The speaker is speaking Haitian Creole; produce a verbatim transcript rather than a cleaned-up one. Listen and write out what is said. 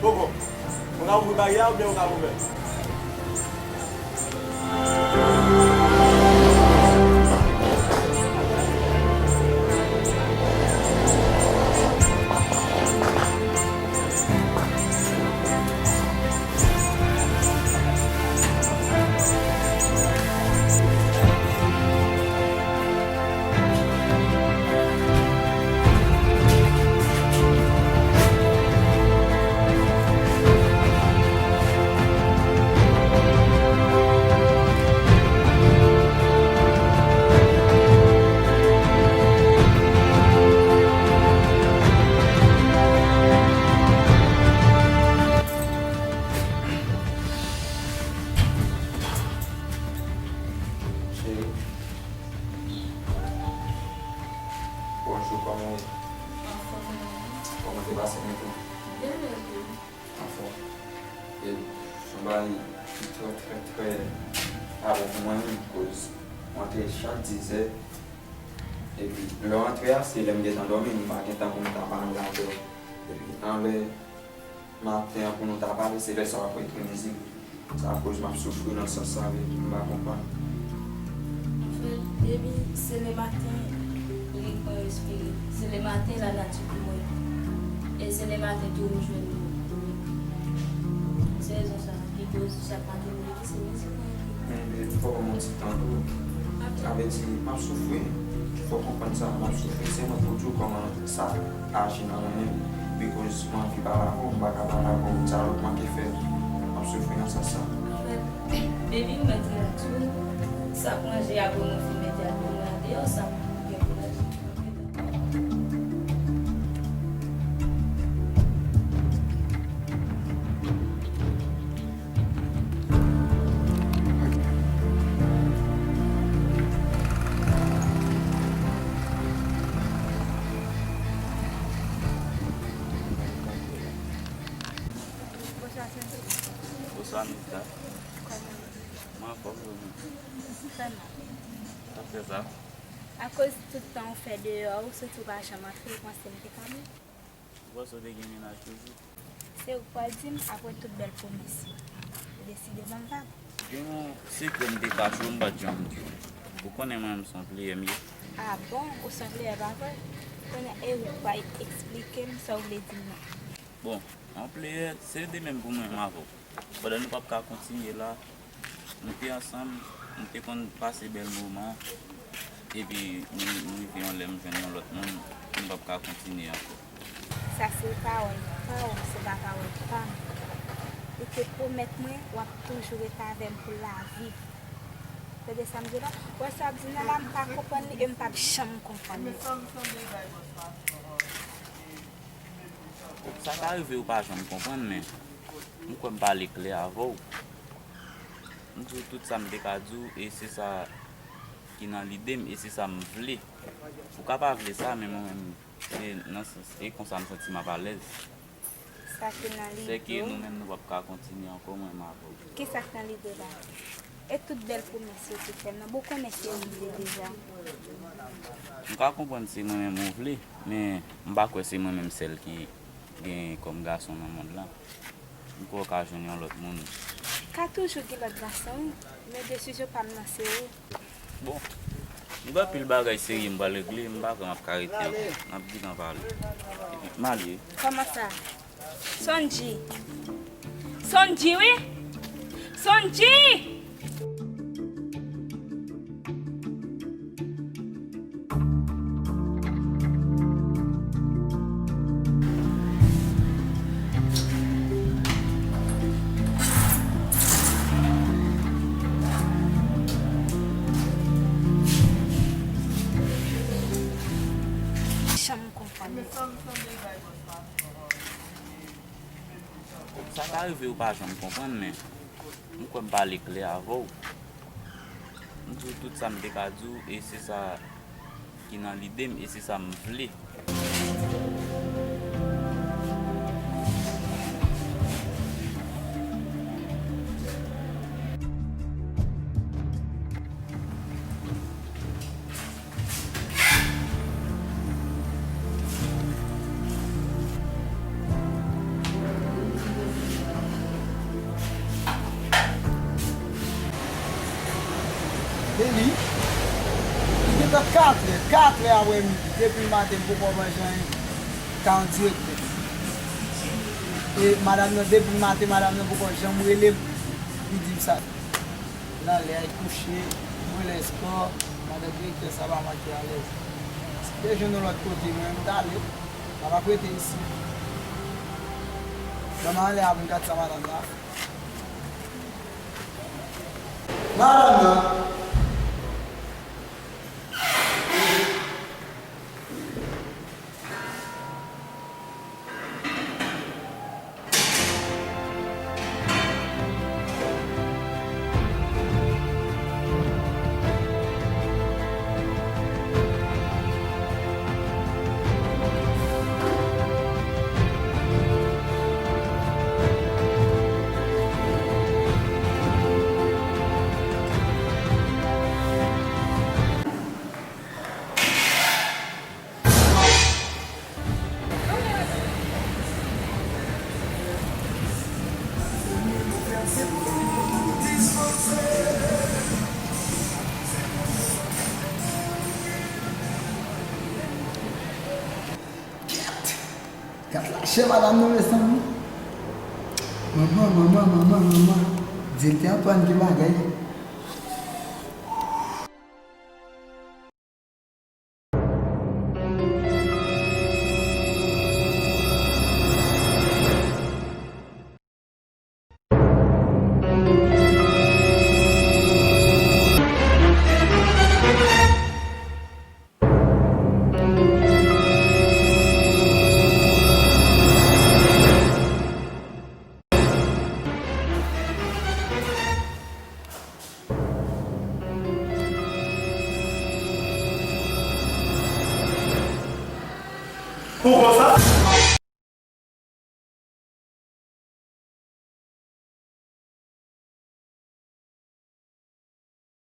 Poko. Mwen ka ouvri baryè a oubyen ou ka ouvè? Cheri. Bonjou, kòman w ye? Anfòm, wi. Kòman te pase midi? Byen, mèsi. Anfòm. E, se yon bagay ki trè, trè, trè pa bon pou mwen menm, koz m antre chak dizè. Epi, lè w antre a, se lè m gentan dòmi, m pa gentan pou m ta pale avè w. Epi, anlè maten an pou nou ta pale, se lè sa w ap ekri mizik. Sa koz m ap soufri nan sans sa, vre, m pa konprann. Anfèt, depi se lè maten, li pran respire. Se lè maten, lanati pou mwen. E se lè maten tou ou jwenn mwen. Se rezon sa ki koz chak maten m leve, se mizik mwen ekri. Men, men, fò ban m yon ti tan tou. Sa vle di, m ap soufri. Fò w konprann sa, m ap soufri. Se mwen pou di w kòman sa aji nan mwen menm. Because m anvi pale avè w, m pa ka pale avè w, sa lòt manke fè. M ap soufri nan sans sa. Anfèt, baby, m mèt rilaks wi. Sa k ranje apre nou fin mete al pou mwen andeyò, sa m gen pou laj. Bonswa, Senti. Bonswa, Mita. Kòman w ye? Mwen anfòm, wi. Sa fè mal. Sa fè sa? Akoz tout tan w fè deyò a, ou soti w pa janm antre, ou panse m te ka bliye? Ou panse w te gen mennaj toujou? Se ou k pral di m, apre tout bèl pwomès yo. Ou deside ban m vag. Gen yon sekrè m te kache w, m pa t janm di w. Ou konnen mwen menm se yon pleyè m ye. A bon, ou se yon pleyè pa vre? Kounye a, e ou k pral eksplike m sa w vle di m nan. Bon, yon pleyè, se de menm pou mwen menm avè w. Pandan nou p ap ka kontinye la, nou te ansanm, nou te konn pase bèl moman. Epi, nou, nou rive yon lè m jwenn yon lòt moun, m p ap ka kontinye ankò. Sa se pawòl pa w, se pa pawòl pa m. Ou te pwomèt mwen w ap toujou ret avè m pou lavi. Tande sa m di w la? Ou wè sa w ap di m nan la, m pa konprann li e m p ap janm konprann li. Sa ka rive ou pa janm konprann, men m kwè m pale klè avè w. M di w tout sa m te ka di w, e se sa ki nan lide m, e se sa m vle. Ou ka pa vle sa, men mwen menm, se nan sans, e konsa m santi m ap alèz. Sa ki nan lide w. Se ke nou menm nou p ap ka kontinye ankò, mwen menm avè w. Kisa k nan lide w la? E tout bèl pwomès yo te fè m nan, bon, ou konnen se ou m vle deja. M ka konprann se mwen menm ou vle, men m pa kwè se mwen menm sèl ki gen kòm gason nan mond lan. M kwè w ka jwenn yon lòt moun. Ka toujou gen lòt gason, wi, men desizyon pa m nan se ou. Bon, m gen anpil bagay serye m pral regle, m pa kwè m ap ka rete ankò. N ap gentan pale. Epi m ale. Kòman sa? Sondji. Sondji, wi. Sondji! Janm konprann. Sa ka rive ou pa janm konprann, men m kwè m pale klè avè w. M di w tout sa m te ka di w, e se sa ki nan lide m, e se sa m vle. E li, li gentan katrè, katrè aprèmidi, depi maten m poko manje anyen. Ka yon direktè. E madanm nan, depi maten, madanm nan poko janm rele m, li di m sa. L anlè, l kouche, mwen lè espò, madan direktè sa pa manke alèz. Si m te jwenn yon lòt kote, mwen menm m t ale, m pa p ap rete isit. Ban m ale a pou m gad sa madanm nan ap fè. Madanm nan. Gad, gad lache madanm nan, mezanmi. Manman, manman, manman, manman. Direktè Antoine gen bagay. Ou konsa?